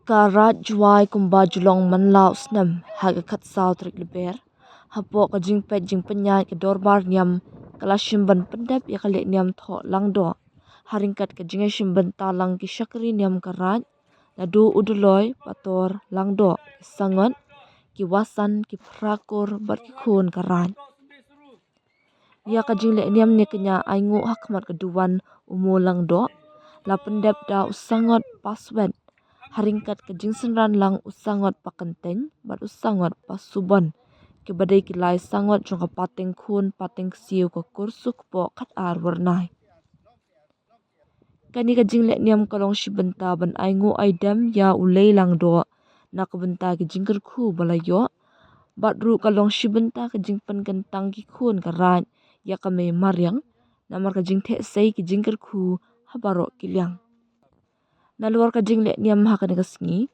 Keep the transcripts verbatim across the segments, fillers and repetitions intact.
Ka Raid Jwai kumba ju long man la u snem ha ka khatsaw tarik Lber, hapoh ka jingpeit jingpynïaid ka dorbar niam, ka la shim ban pyndep ïa ka lehniam Thoh Langdoh ha ryngkat ka jingïashim bynta lang ki shakri niam ka Raid, naduh u Doloi, Pator, Langdoh, ki Sangot, ki Wasan, ki Phrakur bad ki khun ka Raid. Ïa ka jinglehniam ne ka ñiah ainguh ha khmat ka duwan u Mo Langdoh la pyndep da u Sangot Paswet ha ryngkat ka jingsynran lang u Sangot Pakyntein bad u Sangot Pasubon, kiba dei ki lai sangot jong ka pateng khun pateng ksiew ka Kur Sukpoh Khatar Wyrnai. Kane ka jinglehniam ka long shi bynta ban ainguh aidem ïa u Lei Langdoh na ka bynta ki jingkyrkhu ba la ïoh, bad ruh ka long shi bynta ka jingpynkyntang ki khun ka Raid ïa ka mei mariang namar ka jingtheh sei ki jingkyrkhu ha baroh ki liang. Nalor ka jinglehniam ha kane ka sngi,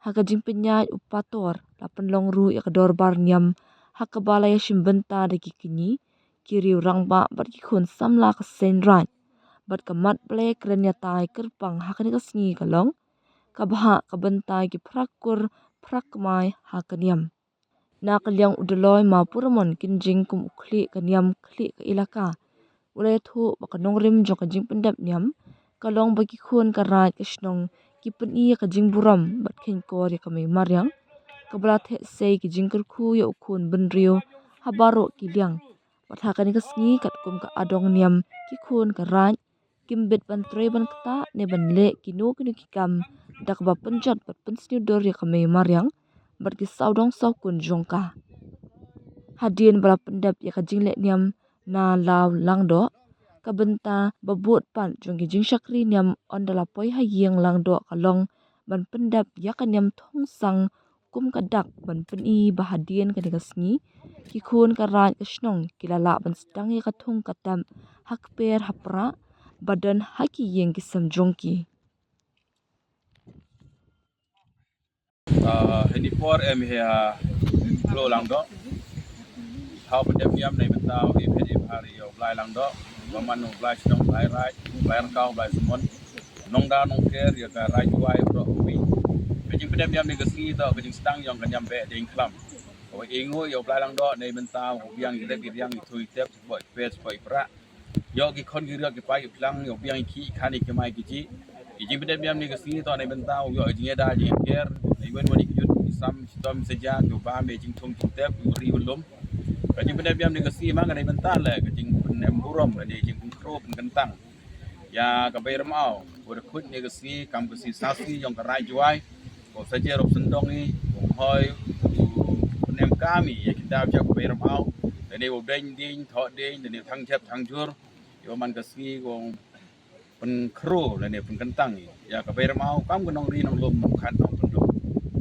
ha ka jingpynïaid u Pator la pynlong ruh ïa ka dorbar niam ha kaba la ïashim bynta da ki kñi, ki riew rangbah bad ki khun samla ka seng Raid. Bad ka mat Blei kren ïatai kyrpang ha kane ka sngi ka long, ka bhah ka bynta ki Phrakur Phrakmai ha ka niam. Na ka liang u Doloi Ma Puramon Kynjing kum u khlieh ka niam khlieh ka ilaka, u la ïathuh ba ka nongrim jong ka jingpyndep niam ka long ba ki khun ka Raid ka shnong ki pyni ïa ka jingburom bad kheiñkor ïa ka mei mariang, kaba la theh sei ki jingkyrkhu ïa u khun bynriew ha baroh ki liang. Bad ha kane ka sngi katkum ka adong niam ki khun ka Raid kim bit ban trei ban ktah ne ban leh kino kino ki kam da kaba pynjot bad pynsniew dur ïa ka mei mariang bad ki sawdong sawkun jong ka. Hadien ba la pyndep ïa ka jinglehniam na Law Langdoh, ka bynta ba bud pat jong ki jingshakri niam ynda la poi ha ïing Langdoh ka long ban pyndep ïa ka niam Thongsang kum ka dak ban pyni ba hadien kane ka sngi ki khun ka Raid ka shnong ki la lah ban sdang ïa ka thung ka tep ha kper ha prah ba don ha ki ïing ki sem jong ki. Ah, ha kane ka por em hi ha Law Langdoh. Thaw pyndep niam na ka bynta u F H F ha ri ïa u Blai Langdoh, ba man u Blai Shnong, Blai Raid, Blai Rangkaw, Blai Sumon, nongda nongker ïa ka Raid Jwai baroh kawei. Ka jingpyndep niam kane ka sngi toh ka jingsdang jong ka niam Behdeiñkhlam, kaba ainguh ïa u Blai Langdoh na ka bynta u biang ïa ki rep ïa ki riang, ïa ki thung ïa ki tep, ïa ki bor ïa ki pes, ïa ki bor ïa ki prah, ïoh ki khon ki riot ki paid ki phlang, ïoh biang ïa ki khan ïa ki mai ki jih. Ki jingpyndep niam kane ka sngi toh na ka bynta u ïoh jingïada jingïaker na ki wan wan ki jut, ki sam shitom sha jaka, ki bam ïa jingthung jingtep, u ri u lum. Ka jingpyndep niam kane ka sngi ma ka na ka bynta leh ka jingpyndep burom, ka jingpynkhro pynkyntang ïa ka Bei Rymaw, ba da khuid kane ka sngi kam ka sngi sasi jong ka Raid Jwai. Ko sa jer u syndong i, u hoi, u pynem kam i ïa ki dap jong ka Bei Rymaw. Lane u deng ding, thoh ding, lane thang jep thang jur. Ïa man ka sngi ko pynkhro lane pynkyntang i ïa ka Bei Rymaw kam ka nongri nonglum, nongkhan nongpyndum.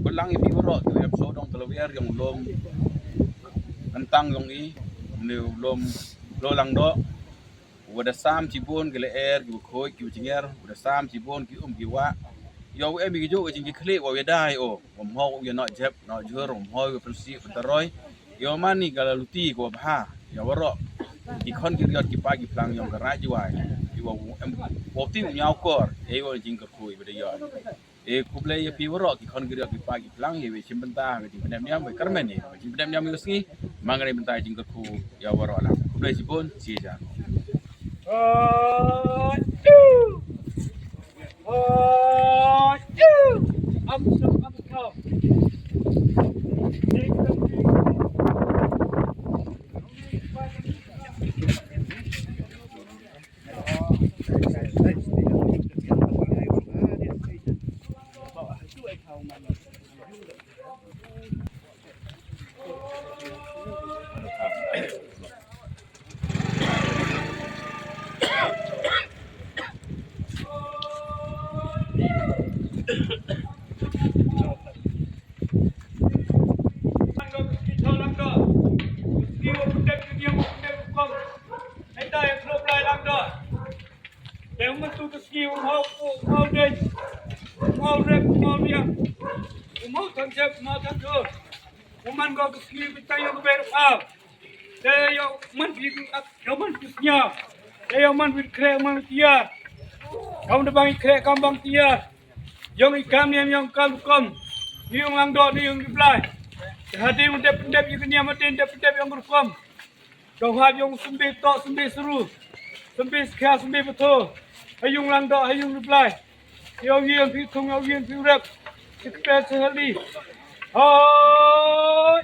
Ko lang i phi baroh ki em sawdong talawiar ïong lum kyntang ïong i, ne u lum Law Langdoh. Wa da sam shibun ki lyer, ki wa khuid, ki wa jynjar, wa da sam shibun ki um ki wah. Ïa u em i ki juh ka jingkitkhlieh wa ïada ïa u. Wa mho u ïa noh jep noh jur, wa mho u ïa pynsieh pyntaroi. Ïa man i ka la luti ka wa bha ïa waroh ki khon ki riot ki paid ki phlang ïong ka Raid Jwai. Ïa wa em wa ti u ñiaw kor ïa wa jingkyrkhu i ba da ïa. E khublei ïa phi waroh ki khon ki riot ki paid ki phlang, ïa wa shim bynta ha ka jingpyndep niam, wa kyrmen ïa ka jingpyndep niam ïa ka sngi ma nga na ka bynta jingkyrkhu ïa waroh lang. Khublei shibun, shi jan. Te u man tu ka sngi u mhau, u mhau dei, u mhau rep, u mhau riang, u mhau thang jep, u mhau thang jur. U man ko ka sngi bita ïa ka ber pa. Te ïa man bi ïa man bi sñiaw. Te ïa man bi kre man tiar. Kam da bang kre kam bang tiar. Yong i kam niam yong kam rukom. Ni yong lang dok ni yong i blai. Hadi un dep dep i niam hadi dep dep yong rukom. Dong hap yong sumbi tok sumbi seru. Sumbi sekhia sumbi betul. Hayung lang dok hayung i blai. Yong yong pi tung yong yong pi rep. Sekepet sehali. Hoi.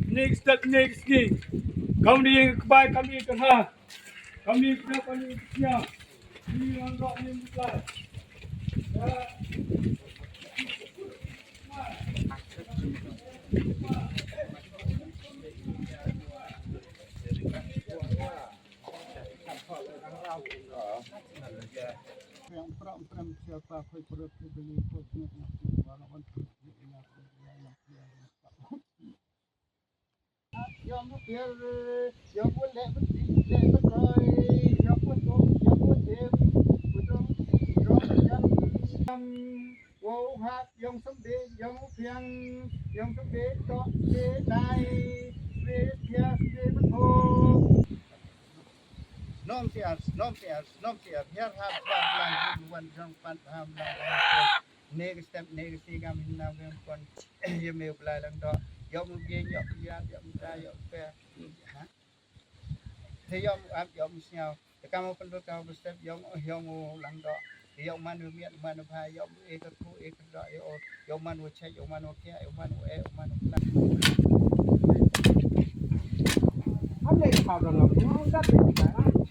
Next step, next king. Kam ni yang kebai kam ni tengah. Kam ni kena kam ni kena. Ni yang dok ni bukan. Nom tiar, nom tiar, nom tiar. Hiar hap hap lang wan jong pan ham lang. Ne ke step ne ke si gam hin nam gam kon. Ye me u blai lang dok. Yom u bien yom u yat yom u ta yom u pe. Ha. Te yom u ap yom u sniaw. Te kam u pendut kam u step yom u yom u lang dok. Te yom man u miat man u bha yom u e ka ku e ka dok yom u yom man u chek yom man u kia yom man u e yom man u plan. Am le khaw dong ngam.